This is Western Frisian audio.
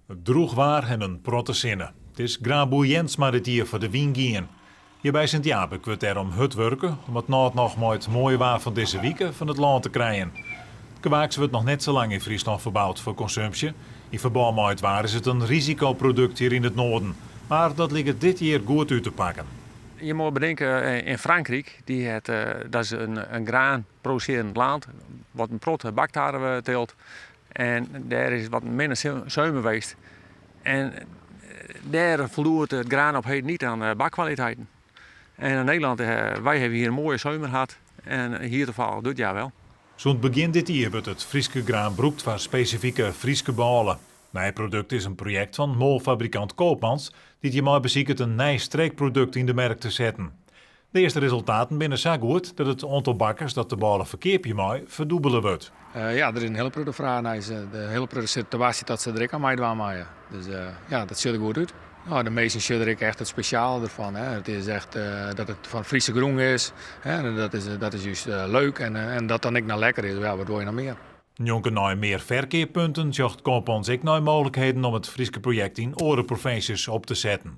Drûch waar en in protte sinne. It is graanboer Jensma dit jier foar de wyn gien. Hjir by Sint Jabik wurdt dêrom hurd wurke om it nôt noch mei it moaie waar fan dizze wike fan it lân te krijen. It gewaaks wurdt noch net sa lang yn Fryslân ferboud foar konsumpsje. Yn ferbân mei it waar is it in risikoprodukt hjir yn it noarden, mar dat liket dit jier goed út te pakken. Je moatte betinke, yn Frankryk, dy hat, dat is in graanprodusearjend lân, wat in protte baktarwe tylt. En dêr is wat minne simmer west. En dêr foldoet it graan op heden niet aan bakkwaliteiten. En in Nederland, wy hawwe hjir in moaie simmer hân en hier tafallich dit jaar wel. Sûnt begjin dit jier wurdt it Fryske graan brûkt foar spesifike Fryske bôle. Nij produkt is in projekt fan moalfabrikant Koopmans, dy't hjirmei besiket in nij streekprodukt yn de merk te setten. De earste resultaten binne sa goed dat it oantal bakkers dat de bôle ferkeapje mei ferdûbele wurdt. Ja, der is in hiele protte fraach nei. De hiele protte sit te wachtsjen dat se der ek oan meidwaan meie. Dus ja, dat sjocht der goed út. No, de minsken sjogge der ek echt it spesjale derfan. Hè. It is echt dat it fan Fryske grûn is. Hè. Dat is just leuk en dat dan ek noch lekker is. Ja, wat wol je noch mear? Njonken nei mear ferkeappunten sjocht Koopmans ek nei mooglikheden om it Fryske projekt yn oare provinsjes op te setten.